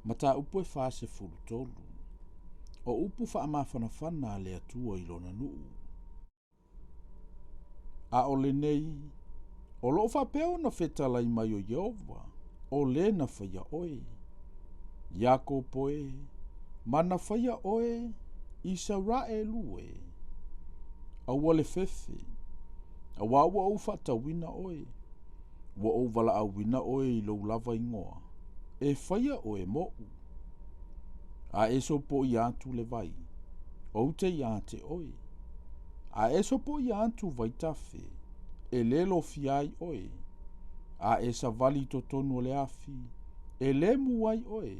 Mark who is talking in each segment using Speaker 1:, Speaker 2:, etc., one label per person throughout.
Speaker 1: Mataupu e 43. O upu faamafanafana a le Atua i lona nuu. A o lenei, o loo faapea ona fetalai mai o Ieova, o le na faia oe, Iakopo e, ma na faia oe, Isaraelu e. Aua le fefe, auā ua ou faatauina oe, ua ou valaauina oe i lou lava igoa, e faia oe moʻu. A e sopoia atu le vai, ou te iā te oe. A e sopoia atu vaitafe, e lē lofia ai oe. A e savali i totonu o le afi, e lē mū ai oe,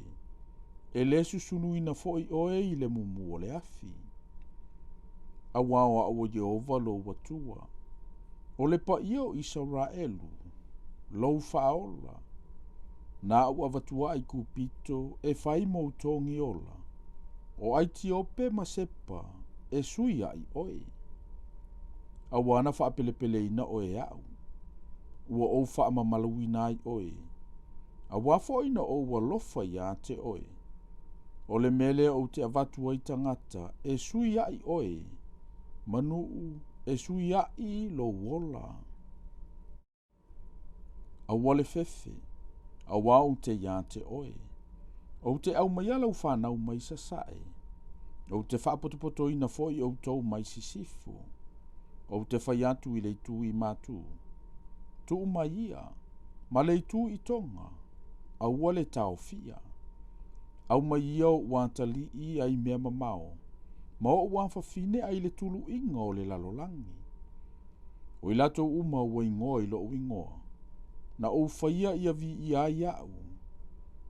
Speaker 1: e lē susunuina foʻi oe i le mumū o le afi. Auā o aʻu o Ieova lou Atua, o le paia o Isaraelu, lou Faaola, na aʻu avatua Aikupito e fai mou togi ola, o Aitiope ma Sepa e sui aʻi oe. Auā na faapelepeleina oe e aʻu, ua ou faamamaluina ai oe, auā foʻi na ou alofa iā te oe. O le mea lea ou te avatu ai tagata e sui aʻi oe, ma nuu e sui aʻi lou ola. Aua le fefe, auā ou te iā te oe. Ou te aumaia lau fanau mai sasae. Ou te faapotopotoina foʻi outou mai sisifo. Ou te fai atu i le itu i matu, Tuu mai ia, ma le itu i toga, aua le taofia. Aumai ia oʻu atalii ai mea mamao, ma oʻu afafine ai le tuluiga o le lalolagi. O i latou uma ua igoa i loʻu igoa, na ou faia ia viia ai aʻu,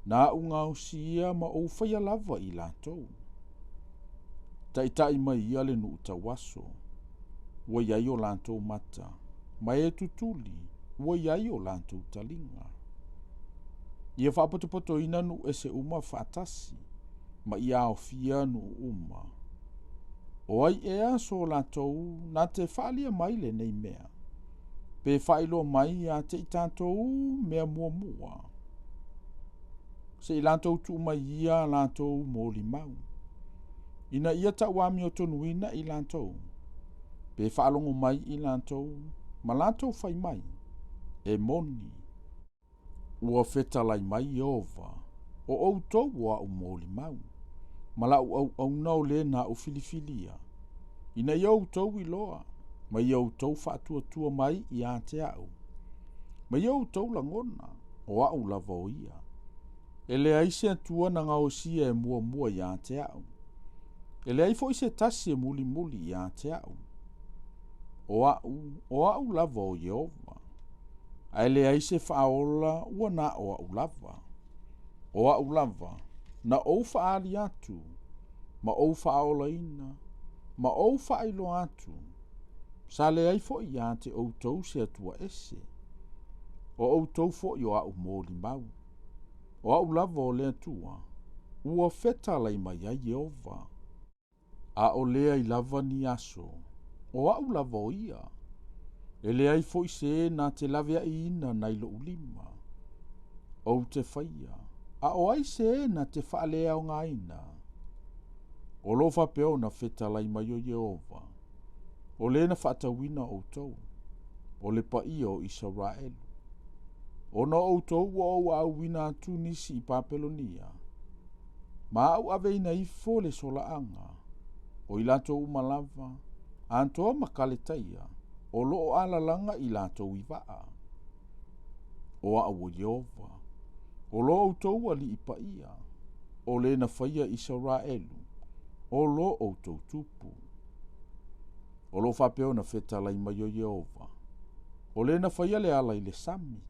Speaker 1: na aʻu gaosia ma ou faia lava i latou. Taʻitaʻi mai ia le nuu tauaso, ua i ai o latou mata, ma e tutuli, ua i ai o latou taliga. Ia faapotopotoina nuu ese uma faatasi, ma ia aofia nuu uma. O ai ea so latou na te faalia mai lenei mea, pe faailoa mai iā te i tatou mea muamua? Se i latou tuu mai ia a latou molimau, ina ia tauamiotonuina i latou, pe faalogo mai i latou ma latou fai mai, E moni. Ua fetalai mai Ieova, o ʻoutou o aʻu molimau, ma laʻu auauna o lē na aʻu filifilia, ina ia ʻoutou iloa, ma ia ʻoutou faatuatua mai iā te aʻu, ma ia ʻoutou lagona, o aʻu lava o ia. E leai se Atua na gaosia e muamua iā te aʻu, e leai foʻi se tasi e mulimuli iā te aʻu. O aʻu, o aʻu lava o Ieova. A e leai se faaola ua na o aʻu lava. O aʻu lava, na ou faaali atu, ma ou faaolaina, ma ou faailoa atu, sa leai foʻi iā te ʻoutou se Atua ese. O ʻoutou foʻi o aʻu molimau. O aʻu lava o le Atua, ua fetalai mai ai Ieova. ʻAʻole ai lava ni aso, o aʻu lava o ia. E leai foʻi se na te laweaʻiina nai loʻu lima. Ou te faia, a o ai se na te faaleaogaina? O lo faapea ona fetalai mai o Ieova, o le na faatauina ʻoutou, o le paia o Isaraelu. Ona o ʻoutou ua ou ʻauina atu nisi i Papelonia, ma aʻu aveina ifo le solaaga, o i latou uma lava, atoa ma Kaletaia, o loo alalaga i latou i vaa. O aʻu o Ieova, o lo ʻoutou alii paia, o le na faia Isaraelu, o lo ʻoutou tupu. O lo faapea ona fetalai mai o Ieova, o le na faia le ala i le sami,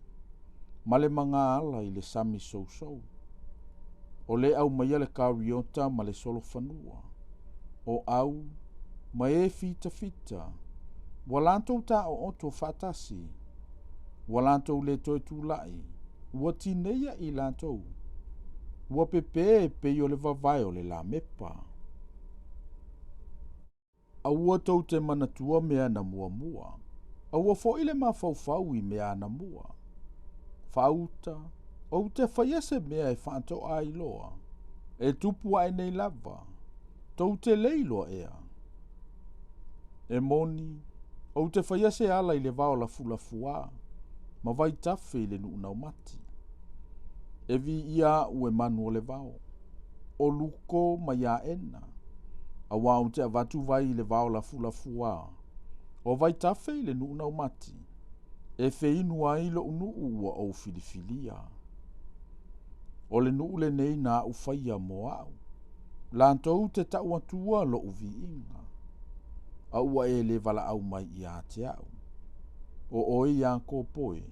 Speaker 1: ma le magaala i le sami sousou. O le aumaia le kariota ma le solofanua, o au ma e fitafita, ua latou taooto faatasi, ua latou le toe tulaʻi, ua tineia i latou, ua pepē e pei o le vavae o le lamepa. Aua tou te manatua mea na muamua, aua foʻi le mafaufau i mea anamua. Faauta, Ou te faia se mea e faatoa ai loa, e tupu ae nei lava, tou te le iloa ea. E moni, ou te faia se ala i le vao lafulafuā, ma vaitafe i le nuu naumati. E viia aʻu e manu o le vao, o luko ma iaena, auā ou te avatu vai i le vao lafulafuā, o vaitafe i le nuu naumati, e feinu ai loʻu nuu ua ou filifilia. O le nuu lenei na aʻu faia mo aʻu, latou te tau atua loʻu viiga, a ua e lē valaau mai ia te aʻu. O oe Iakopo e,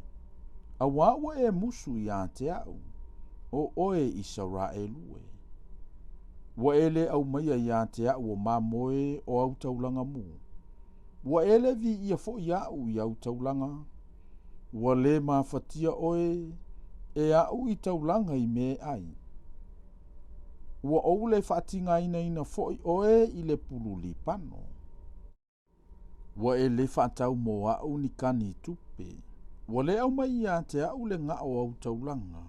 Speaker 1: auā ua e musu ia te aʻu, o oe Isaraelu e. Ua e lē aumaia ia te aʻu o mamoe o au taulaga mu, Ua e lē viia foi aʻu i au taulaga, ua lē mafatia oe e aʻu i taulaga i mea e ʻai. Ua ou lē faatigainaina foi oe i le pulu lipano. Ua e lē faatau mo aʻu ni kani tupe, ua lē aumai ia te aʻu le gaʻo o au taulaga,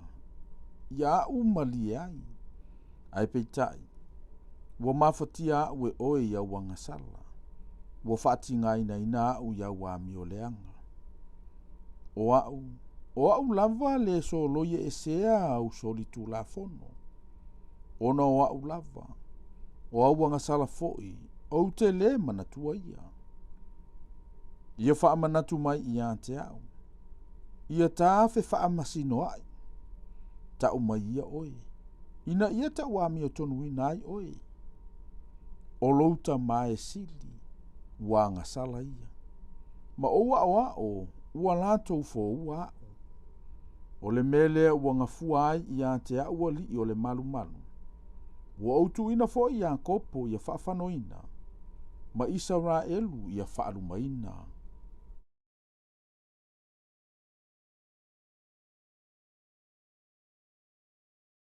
Speaker 1: ia aʻu malie ai. Ae peitai, ua mafatia aʻu e oe i au agasala, ua faatigainaina aʻu i au amio leaga. O aʻu, o aʻu lava le soloi eesea au solitulafono, ona o aʻu lava, o au agasala foi, ou te lē manatua ia. Ia faamanatu mai ia te aʻu, ia ta fefaamasinoaʻi, taʻu mai ia oe, ina ia taʻu amiotonuina ai oe. O lou tamā e sili, ua agasala ia. Ma ou aʻoaʻo, ua latou foua aʻu. O le mea lea ua gafua ai ia te aʻu alii o le malumalu. Ua ou tuuina foi Iakopo ia faafanoina, ma Isaraelu ia faalumaina.